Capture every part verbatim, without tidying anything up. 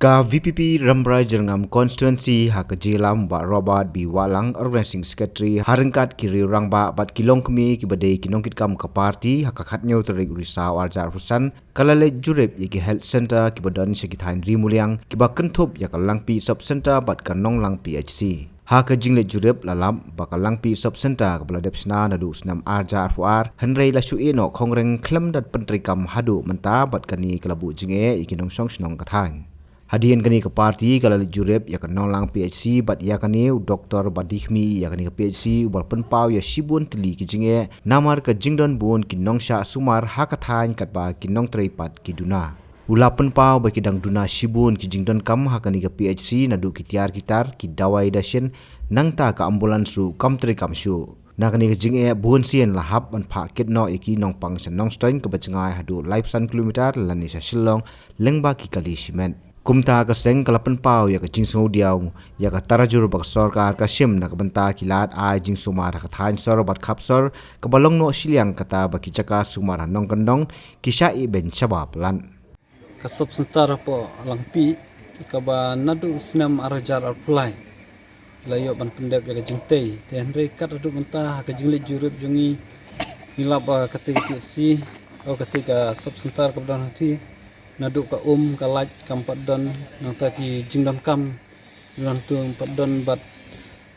Ka VPP Rambrai Jyrngam Constituency ha ka jingïalam Bah Robert B Wahlang, Organizing Secretary, ha ryngkat ki riew rangbah bad ki longkmie kiba dei ki nongkitkam ka party ha ka khathynñiew tarik u Risaw arhajar arphew san, ka la leit jurip ïa ki health centre kiba don sha ki thaiñ Ri Muliang kiba kynthup ïa ka Langpih Sub Centre bad ka Nonglang PHC. Ha ka jingleit jurip la lap ba ka Langpih Sub Centre kaba la dep shna naduh u snem arhajar arphew ar, hynrei la shu ïeh noh khongreng khlem da pyntreikam haduh mynta bad kane ka la buh jingeh ïa ki nongshong shnong ka thaiñ. Hadien kane ka party ka la leit jurip ïa ka Nonglang PHC bad ïa kane u doktor ba dei khmih ïa kane ka PHC uba la pynpaw ïa shibun tylli ki jingeh namar ka jingdon bun ki nongshah sumar ha ka thaiñ katba ki nongtrei pat ki duna. U la pynpaw ba ki dang duna shibun ki jingdonkam ha kane ka PHC naduh ki tiar ki tar, ki dawai dashin, nangta ka ambulance ruh kam treikam shuh. Na kane ka jingeh bun sien la hap ban phah kit noh ïa ki nongpang sha Nongstoiñ kaba jngai haduh laiphew san kilometer lane sha Shillong lyngba ki kali shimet. Kumta ka seng ka la pynpaw ïa ka jingsngewdiaw ïa ka tarajur ba ka sorkar ka shim na ka bynta ki lad ai jingsumar ha ka thaiñ sor bad khap sor kaba long noh shiliang kata ba ki jaka sumar ha nongkyndong ki shah ibeiñ shaba palat. Ka Sub Centre hapoh Langpih kaba naduh u snem arhajar arphew lai la ïoh ban pyndep ïa ka jingtei. Te hynrei kat haduh mynta ha ka jingleit jurip jong ngi, ngi lap ba katei ka PHC, o katei ka Sub Centre kaba don hangne, naduh ka um ka light kam pat don, nangta ki jingdonkam jong nangtu kam pat don bad,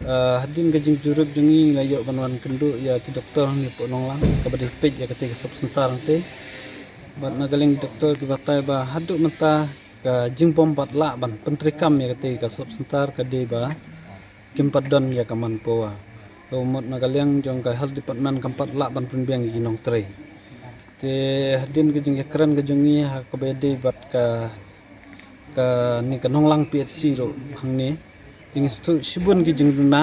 ah, hadien ka jingjurip jong ngi la ïoh ban wan kynduh ïa ki doktor hangne hapoh Nonglang kaba dei peit ïa katei ka Sub Centre hangtei. Bad na ka liang ki doktor ki batai ba haduh mynta ka jingbym pat lah ban pyntreikam ïa katei ka Sub Centre ka dei ba kim pat don ïa ka manpower. Ka mut na ka liang jong ka health department kam pat lah ban pynbiang ïa ki nongtrei. Te hadien ka jingïakren ka jong ngi ha kaba ïadei bad ka, kane ka Nonglang PHC ruh hangne, te ngi sngewthuh shibun ki jingduna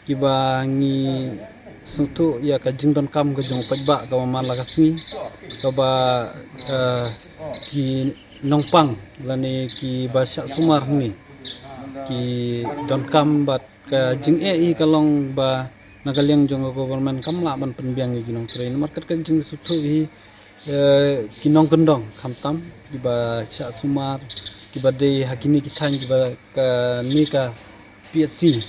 kiba ngi sngewthuh ïa ka jingdonkam ka jong u paidbah kaba man la ka sngi, kaba, eh, ki nongpang lane kiba shah sumar hangne ki donkam bad ka jingeh hi ka long ba na ka liang jong ka government kam lah ban pynbiang ïa ki nongtrei namar kat ka jingsngewthuh hi, eh, ki nongkyndong khamtam kiba shah sumar kiba dei ha kine ki thaiñ kiba kane ka PHC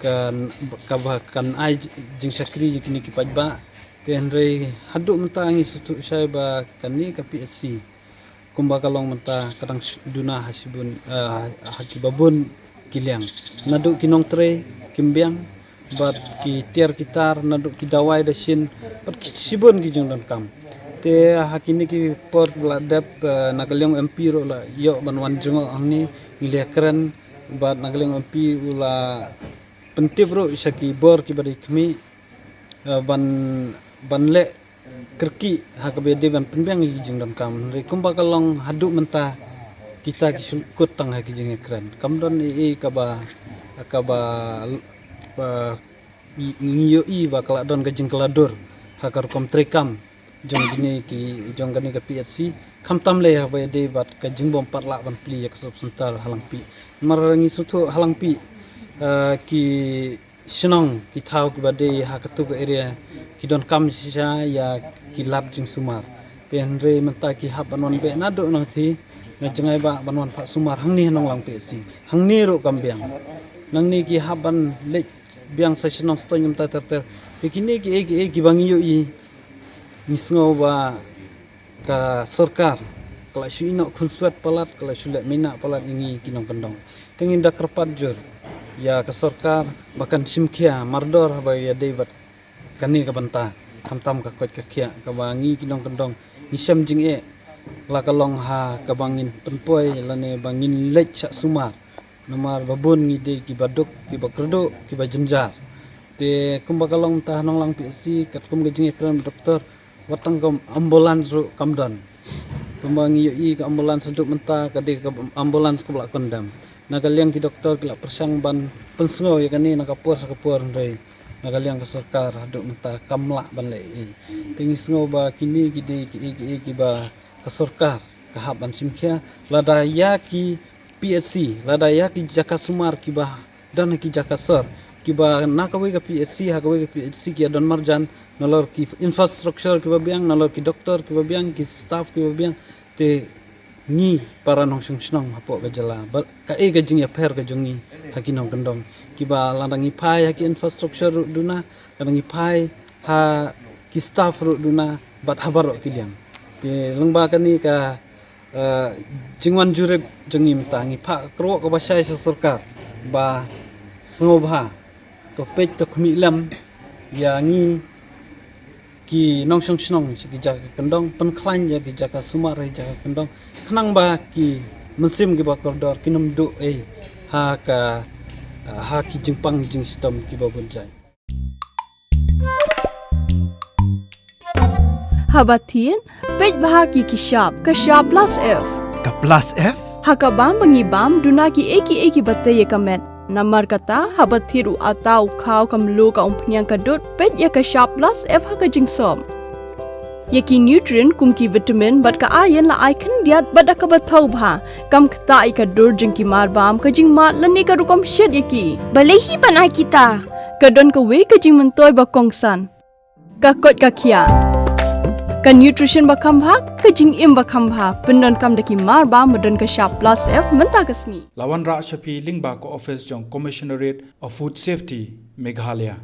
kan, kaba kan ai jingshakri ïa kine ki paidbah. Te hynrei haduh mynta ngi sngewthuh shai ba kane ka PHC kumba ka long mynta ka dang sh-, duna ha shibun, eh, ha kiba bun ki liang. Naduh ki nongtrei kim biang bad ki tiar ki tar, naduh ki dawai dashin bad ki shibun ki jingdonkam. Te ha kine ki por ba la dep, eh, na ka liang MP ruh la ïoh ban wan jngoh hangne, ngi la ïakren bad na ka liang MP u la pyntip ruh sha ki bor kiba dei khmih, eh, ban, ban leh kyrkieh ha kaba ïadei ban pynbiang ïa ki jingdonkam. Hynrei kumba ka long haduh mynta kita ki shu kut tang ha ki jingïakren. Kam don ei ei kaba, kaba, ba, ngi ïohi ba ka la don ka jingkylla dur ha ka rukom treikam jong kine ki, jong kane ka PHC. Khamtam lei ha kaba ïadei bad ka jingbym pat lah ban plie ïa ka Sub Centre ha Langpih. Namar ngi sngewthuh ha Langpih, eh, ki shnong ki thaw kiba dei ha katu ka area ki donkam shisha ïa ki lad jingsumar. Te hynrei mynta ki hap ban wan beh naduh nangthie, na jngai ba ban wan phah sumar hangne ha Nonglang PHC. Hangne ruh kam biang. Nangne ki hap ban leit biang sha shnong Stoiñ kumta ter ter. Te kine kiei kiei kiba ngi ïohi, ngi sngew ba ka sorkar ka la shu ïehnoh khunswet palat, ka la shu leh mynta palat ïa ngi ki nongkyndong. Te ngin da kyrpad jur ïa ka sorkar ba kan shim khia mardor haba ïadei bad kane ka bynta, khamtam ka koit ka khiah kaba ngi ki nongkyndong ngi shem jingeh, la ka long ha kaba ngin pynpoi lane ba ngin leit shah sumar. Namar ba bun ngi dei kiba duk, kiba kyrduh, kiba jynjar. Te kumba ka long mynta ha Nonglang PHC, katkum ka jingïakren bad doktor, wat tang ka ambulance ruh kam don. Kumba ngi ïohi ka ambulance haduh mynta ka dei ka ambulance kaba la condemn. Na ka liang ki doktor ki la pyrshang ban pynsngew ïa kane na ka por sha ka por, hynrei na ka liang ka sorkar haduh mynta kam lah ban leh ei ei. Te ngi sngew ba kine ki dei kiei kiei kiba ka sorkar ka hap ban shim khia, lada ïa ki PHC, lada ïa ki jaka sumar kiba don ha ki jaka sor, kiba na kawei ka PHC ha kawei ka PHC ki ïa don marjan, nalor ki infrastructure kiba biang, nalor ki doktor kiba biang, ki staff kiba biang. Te ngi para nongshong shnong hapoh ka jylla, ba kaei ka jingïapher ka jong ngi ha ki nongkyndong, kiba lada ngi phai ha ki infrastructure ruh duna, lada ngi phai ha ki staff ruh duna, bad ha baroh ki liang. Te lyngba kane ka, eh, jingwan jurip jong ngi mynta, ngi phah ka rukom kaba shai sha sorkar ba sngewbha to peit to khmih lem ïa ngi ki nongshong shnong sha ki jaka kyndong, pynkhlaiñ ïa ki jaka sumar ïa ki jaka kyndong, khnang ba ki mynsiem kiba kordor kin ym duh ei ha ka, ha ki jingpang jingshitom kiba bun jait. Haba thied, peit bha ki ki shap, ka shap plus F. Ka plus F? Ha ka bam ba ngi bam, duna kiei kiei kiba tei ïa ka met. Namar kata, haba thied u atta, u khaw, ka mluh, ka umphniang, ka dud, peit ïa ka shap plus F ha ka jingsop. Ïa ki nutrient kum ki vitamin bad ka iron la ai khyndiat bad da kaba thaw bha. Kam ktah ïa ka dur jong ki mar bam, ka jingmad lane ka rukom shet ïa ki. Balei hi ban ai kita? Ka don kawei ka jingmyntoi ba kongsan. Ka koit ka khiah. Ka nutrition ba kham bha, ka jingim ba kham bha. Pyndonkam da ki mar bam ba don ka shap plus F mynta ka sngi. La wanrah sha phi lyngba ka office jong Commissionerate of Food Safety, Meghalaya.